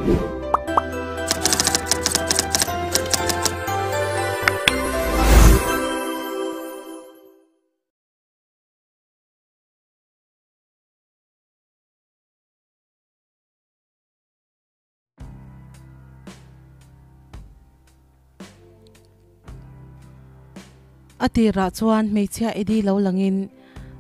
A tirah chuan hmeichhia Eddie lo langin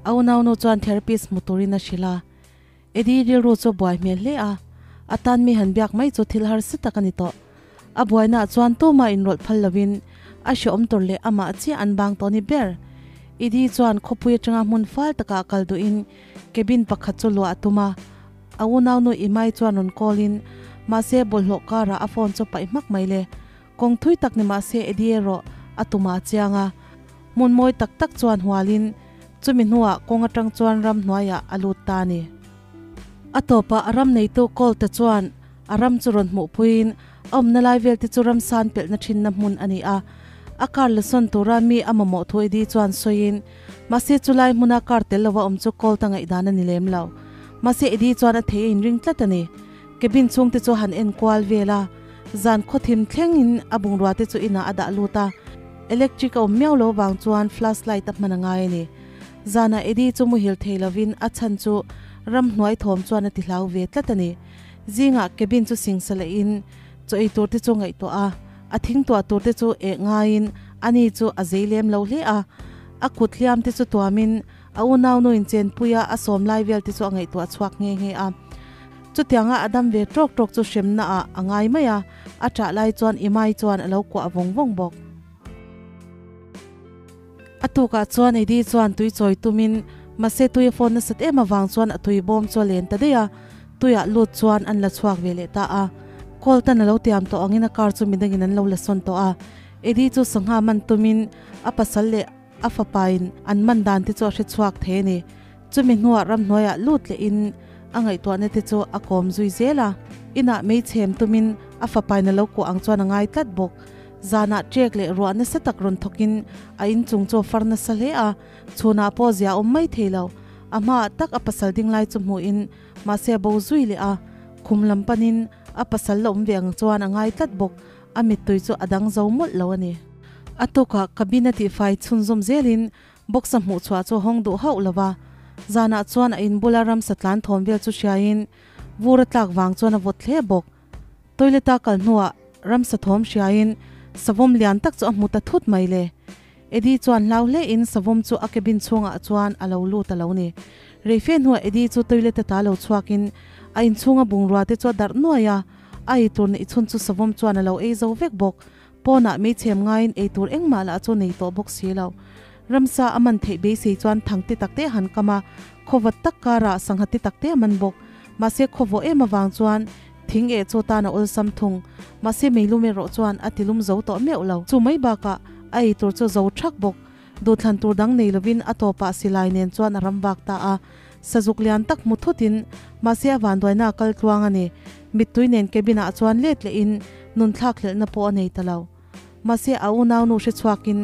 a unaunu chuan therapist hmu turin a hrilh a. Eddie rilru chu a buai hmel hle a, a tan mi han biak mai chu thil harsa tak a ni tawh. A buainaah chuan tumah inrawlh phal lovin a hreawm tur leh amah chiah an bang tawh ni ber. Eddie chuan khawpui atanga hmun fal takah kal duhin cabin pakhat chu luah a tum a. A unaunu Imai chuan rawn call in mahse bawlhhlawh karah a phone chu paih hmak mai le. Kawng thui tak ni mahse Eddie erawh a tumah a chiang a. Hmun mawi tak tak chuan hualin chumi hnuah kawng atang chuan ramhnuaiah a lut ta a ni. A tawpah a ram neitu Colt-a chuan a ram chu rawn hmuhpuiin a awmna lai vel te chu ramsan pelhna thinna hmun a ni a. A car la sawn tura mi a mamawh thu Eddie chuan sawiin mahse chulai hmuna car tel lova awm chu Colt-a ngaihdan a ni lem lo. Mahse Eddie chuan a thei a inring tlat a ni. Cabin chhungte chu han en kual vel a, zan khawthim thlengin a bungrua te chu inah a dah lut a, electric a awm miau lo vang chuan flashlight a hman a ngai a ni. Zanah Eddie chu muhil thei lovin a chhan chu ramhnuai thawm chuan a ti hlau ve tlat a ni. Zingah cabin chu singsa lehin chaw ei tur te chu ngaihtuah a, a thing tuah tur te chu eh ngaiin ani chu a zei lem lo hle a, a kut hliam te chu tuamin a unaunu inchenpuia a sawm lai vel te chu a ngaihtuah chhuak nghe nghe a. Chutianga a dam ve tawk tawk chu hremna ah a ngai mai a, a ṭah lai chuan Imai chuan a lo kuah vawng vawng bawk. A tukah chuan Eddie chuan tui chawi tumin mahse tui a phone nasat em avang chuan a tui bawm chu a len ta daih a, tuiah lut chuan an la chhuak ve leh ta a. Colton a lo tiam tawh angin a car chu midangin an lo la sawn tawh a, Eddie chu sangha man tumin a pasal leh a fapain an man dan te chu a hre chhuak thei a ni. Chumi hnuah ramhnuaiah lut lehin a ngaihtuahna te chu a kawm zui zel a. Inah mei chhem tumin a fapain a lo kuah ang chuan a ngai tlat bawk. Zanah ṭek leh ruah nasa tak rawn thawkin a inchung chu a far nasa hle a, chhunah pawh zia a awm mai thei lo. A hmaah tak a pasal ding lai chu hmuhin mahse a bo zui leh a. Khum lam panin a pasal la awm ve ang chuan a ngai tlat bawk. A mittui chu a dang zo mawlh lo a ni. A tukah cabin a tihfai chhunzawm zelin box a hmuh chhuah chu a hawng duh hauh lo va. Zanah chuan a in bula ramsa tlan thawm vel chu hriaiin vur a tlak vang chuan a vawt hle bawk. Toilet a kal hnuah ramsa thawm hriaiin savawm lian tak chu a hmu ta thut mai le. Eddie chuan hlau hlein savawm chu a cabin chhungah chuan a lo lut a lo ni. Reife hnuah Eddie chu toilet ata lo chhuakin a inchhunga bungrua te chu a darh nuai a, a eitur neih chhun chu savawm chuan a lo ei zo vek bawk. Pawnah meichhem ngaiin eitur engmah lah chu nei tawh bawk si lo. Ramsa a man theih beisei chuan thang ti takte a han kam a, khawvat tak karah sangha ti takte a man bawk. Mahse khawvawh em avang chuan thing eh chu tan a awlsam thung. Mahse meilum erawh chuan a tilum zo tawh meuh lo. Chu mai bakah a eitur chu zo thak bawk. Duhthlan tur dang nei lovin a tawpah silai nen chuan a ram vak ta a. Sazuk lian tak hmu thutin mahse a vanduaina a kal tluang a ni. Mittui nen cabin ah chuan let lehin nun thlak hlelhna pawh a nei ta lo. Mahse a unaunu hre chhuakin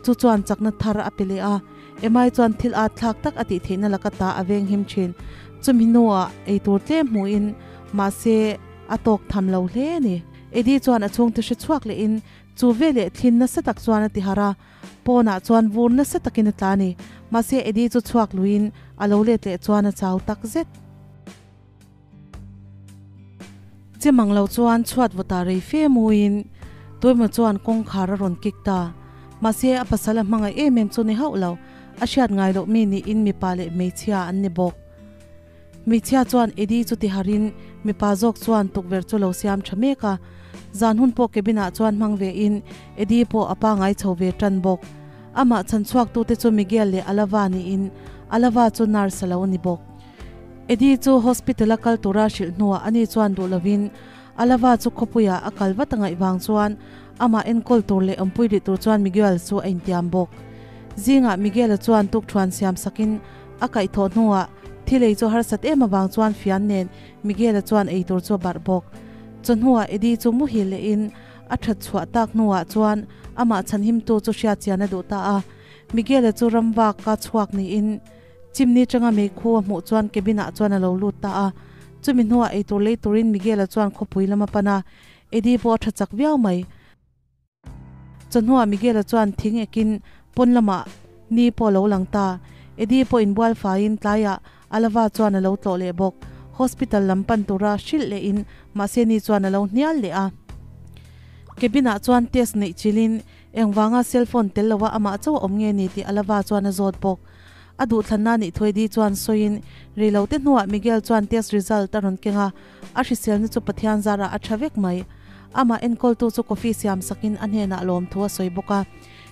chu chuan chakna thar a pe leh a, Emai chuan thil at thlak tak a tih theihna laka ta a veng him thin. Chumi hnuah eitur tlem hmuhin mahse a tawk tham lo hle a ni. Eddie chuan a chhungte hre chhuak lehin chu veleh thlin nasa tak chuan a ti harh a, pawnah chuan vur nasa takin a tla a ni. Mahse Eddie chu chhuak luiin a lo let leh chuan a chau tak zet. Che mang lo chuan chhuat vawta rei fe muin tuemaw chuan kawngkhar a rawn kik ta. Mahse a pasal a hmangaih em em chu ni hauh lo, a hriat ngai loh mi niin mipa leh hmeichhia an ni bawk. Hmeichhia chuan Eddie chu ti harin mipa zawk chuan tukverh chu lo siam tha mek a. Zan hun pawh cabin ah chuan hmang ve in Eddie pawh a pangai chho ve tan bawk. Amah chhan chhuak tute chu Miguel leh Alava niin Alava chu nurse a lo ni bawk. Eddie chu hospital a kal tura hrilh hnuah ani chuan duh lovin Alava chu khawpuiah a kal vat a ngaih vang chuan amah enkawl tur leh awmpui rih tur chuan Miguel chu a intiam bawk. Zingah Miguel-a chuan tukthuan siam sakin a kaihthawh hnuah thil ei chu harsat em avang chuan fian nen Miguel-a chuan ei tur chu a barh bawk. Chawhnuah Eddie chu muhil lehin a that chhuah tak hnuah chuan amah chhanhimtu chu hriatchian a duh ta a. Miguel-a chu ramvak ka chhuak niin Chimni changa meikhu a hmuh chuan cabin ah chuan a lo lut ta a. Chumi hnuah eitur lei turin Miguel-a chuan khawpui lam a pan a, Eddie pawh a tha chak viau mai. Chawhnuah Miguel-a chuan thing ekin pawn lamah ni pawh a lo lang ta. Eddie pawh inbual faiin tlaiah Alava chuan a lo tlawh leh bawk. Hospital lam pan tura hrilh lehin mahse ni chuan a lo hnial leh a. Cabin-ah chuan test neih chilhin engvanga cellphone tel lova amah chauh a awm nge ni tih Alava chuan a zawt bawk. A duhthlanna nih thu Eddie chuan sawiin reilote hnuah Miguel chuan test result a rawn keng a, a hriselna chu Pathian zarah a tha vek mai. Amah enkawltu chu coffee siam sakin a hnenah lawmthu a sawi bawk a.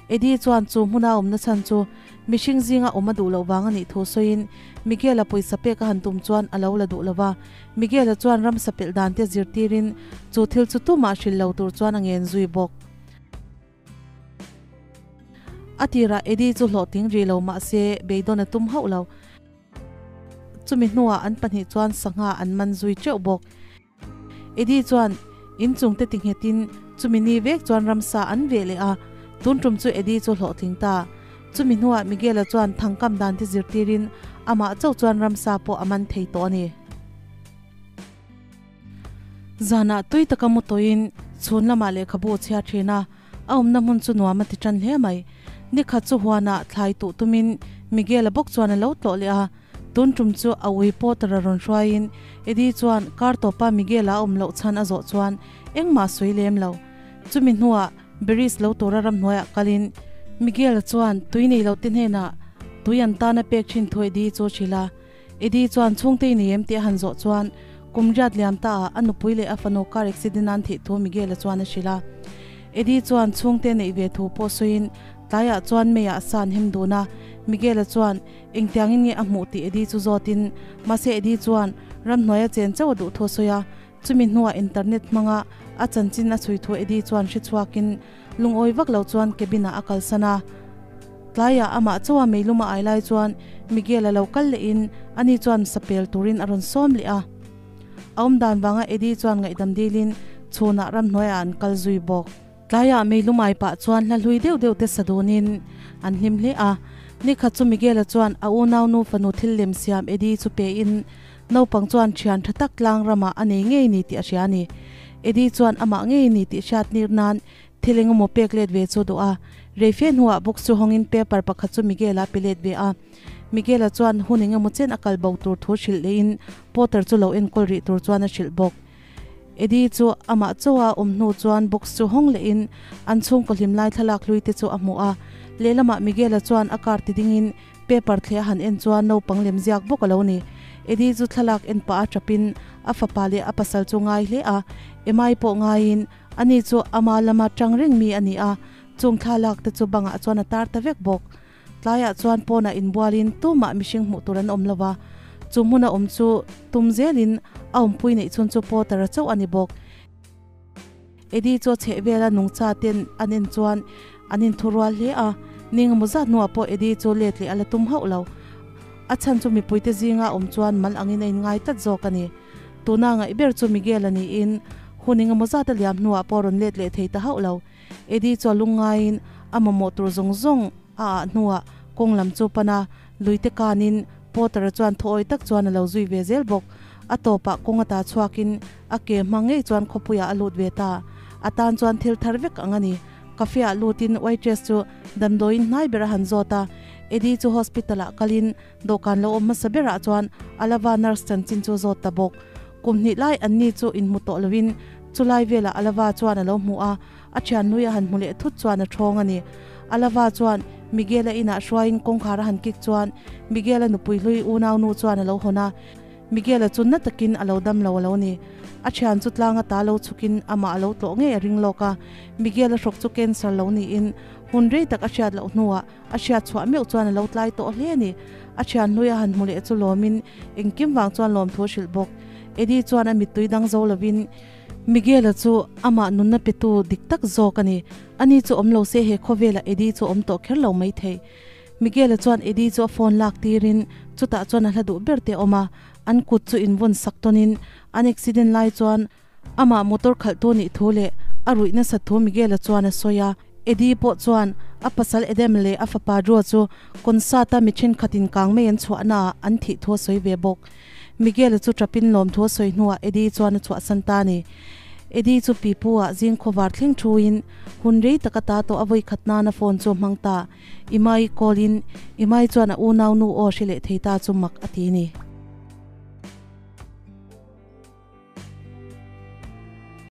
Eddie chuan chu hmuna awmna chhan chu mihring zinga awm a duh loh vang a nih thu sawiin Miguel-a pawisa pek a han tum chuan a lo la duh lo va. Miguel-a chuan ramsa pelh dan te zirtirin chu thil chu tumah hrilh lo tur chuan a ngen zui bawk. A tirah Eddie chu hlawhtling rih lo mah se beidawn a tum hauh lo. Chumi hnuah an pahnih chuan sangha an man zui teuh bawk. Eddie chuan inchung te ti nghetin chumi ni vek chuan ramsa an veh leh a, tun tum chu Eddie chu hlawhtling ta. Chumi hnuah Miguel-a chuan thangkam dan te zirtirin amah chauh chuan ramsa pawh a man thei tawh a ni. Zanah tui taka mu tawhin chhun lamah lehkhabu a chhiar thin a, a awmna hmun chu nuam a ti tan hle mai. Nikhat chu huanah thlai tuh tumin Miguel-a bawk chuan a lo tlawh leh a, tun tum chu a ui Potter-a rawn hruaiin Eddie chuan kar tawpa Miguel-a a awm loh chhan a zawh chuan engmah a sawi lem lo. Chumi hnuah Berries lo tura ramhnuaiah kalin Miguel-a chuan tui nei lote hnenah tui an tan a pek thin thu Eddie chu a hrilh a. Eddie chuan chhungte i nei em tih a han zawh chuan kum riat liam ta ah a nupui leh a fanu car accident an thih thu Miguel a chuan a hrilh a. Eddie chuan chhungte neih ve thu pawh sawiin tlaiah chuan meiah a san hem dun a. Miguel a chuan engtiangin nge a hmuh tih Eddie chu zawtin mahse Eddie chuan ramhnuaia chen chauh a duh thu a sawi a. Chumi hnuah internet hmanga a chanchin a chhui thu Eddie chuan hre chhuakin lungawi vak lo chuan cabin ah a kalsan a. Tlaiah amah chauha meilum a ai lai chuan Miguel a lo kal lehin ani chuan sapel turin a rawn sawm leh a. A awm dan vanga Eddie chuan ngaihdam dilin chhunah ramhnuaiah an kal zui bawk. Tlaiah meilum ai pah chuan hla hlui deuh deuh te sa dunin an hlim hle a. Nikhat chu Miguel-a chuan a unaunu fanu thil lem siam Eddie chu pein naupang chuan thian tha tak tlang ramah a nei ngei ni tih a hria a ni. Eddie chuan amah ngei ni tih hriat nir nan Thil engemaw pek let ve chu duh a, reife hnuah box chu hawngin paper pakhat chu Miguel-a pe let ve a. Miguel-a chuan hun engemaw chen a kal bo tur thu hrilh lehin Potter chu lo enkawl rih tur chuan a hrilh bawk. Eddie chu amah chauha awm hnu chuan box chu hawng lehin an chhungkaw hlim lai thlalak hlui te chu a hmuh a. Lehlamah Miguel-a chuan a car ti dingin paper thleh a han en chuan naupang lem ziak bawk a lo ni. Eddie chu thlalak en pah a tapin a fapa leh a pasal chu ngai hle a, Emai pawh ngaiin Ani chu ama lama tang reng mi a ni a, chung thlalak te chu bangah chuan a tar ta vek bawk. Tlaiah chuan pawnah inbualin tumah mihring hmuh tur an awm lo va, chu hmuna awm chu tum zelin a awmpui neih chhun chu Potter-a chauh a ni bawk. Eddie chu a chheh vela nungcha ten an en chuan an inthurual hle a, ning emaw zat hnuah pawh Eddie chu let leh a la tum hauh lo. A chhan chu mipuite zinga awm chuan mal angin a inngai tlat zawk a ni. Tuna ngaih ber chu Miguel a niin hun engemaw zat a liam hnuah pawh rawn let leh thei ta hauh lo. Eddie chu a lungngaiin a mamawh tur zawng zawng a ah hnuah kawng lam chu pan a, luite kanin Potter-a chuan thuawi tak chuan a lo zui ve zel bawk. A tawpah kawng ata chhuakin a ke hmang ngei chuan khawpuiah a lut ve ta. A tan chuan thil thar vek ang a ni. Cafe-ah lutin waitress chu damdawiin hnai ber a han zawt a, Eddie chu hospital-ah kalin Dawhkan lo awm hmasa berah chuan Alava nurse chanchin chu zawt ta bawk. Kum hnih lai an ni chu inhmu tawh loin chulai velah Alava chuan a lo hmu a, a thiannui a han hmu leh thut chuan a thawng a ni. Alava chuan Miguel-a inah hruaiin kawngkhar a han kik chuan Miguel-a nupui hlui unaunu chuan a lo hawn a, Miguel-a chu na takin a lo dam lo a lo ni. A thian chu tlanga ta lo chhukin amah a lo tlawh ngei a ring lawk a, Miguel-a hrawk chu cancer lo niin hun rei tak a hriat loh hnuah A hriat chhuah meuh chuan a lo tlai tawh hle a ni. A thian hlui a han hmu leh chu lawmin engkim vang chuan lawmthu a hrilh bawk. Eddie chuan a mittui dang zo lovin Miguel-a chu amah nunna petu dik tak zawk a ni. Ani chu awm lo se he khawvelah Eddie chu awm tawh kher lo mai thei. Miguel-a chuan Eddie chu a phone lak tirin chutah chuan a hla duh ber te a awm a, an kut chu invawn sak tawnin an accident lai chuan amah motor khalhtu nih thu leh a ruih nasat thu Miguel-a chuan a sawi a. Eddie pawh chuan a pasal Adam leh a fapa Drew chu concert-a mi thenkhatin kang mai an chhuahnaah an thih thu a sawi ve bawk. Miguel-a chu ṭapin lawmthu a sawi hnuah Eddie chuan a chhuahsan ta a ni. Eddie chu pipu ah zing khawvar thleng thuin hun rei tak ata tawh a vawi khat nana phone chu a hmang ta. Imai call in Imai chuan a unau nu aw hre leh thei ta chu mak a ti a ni.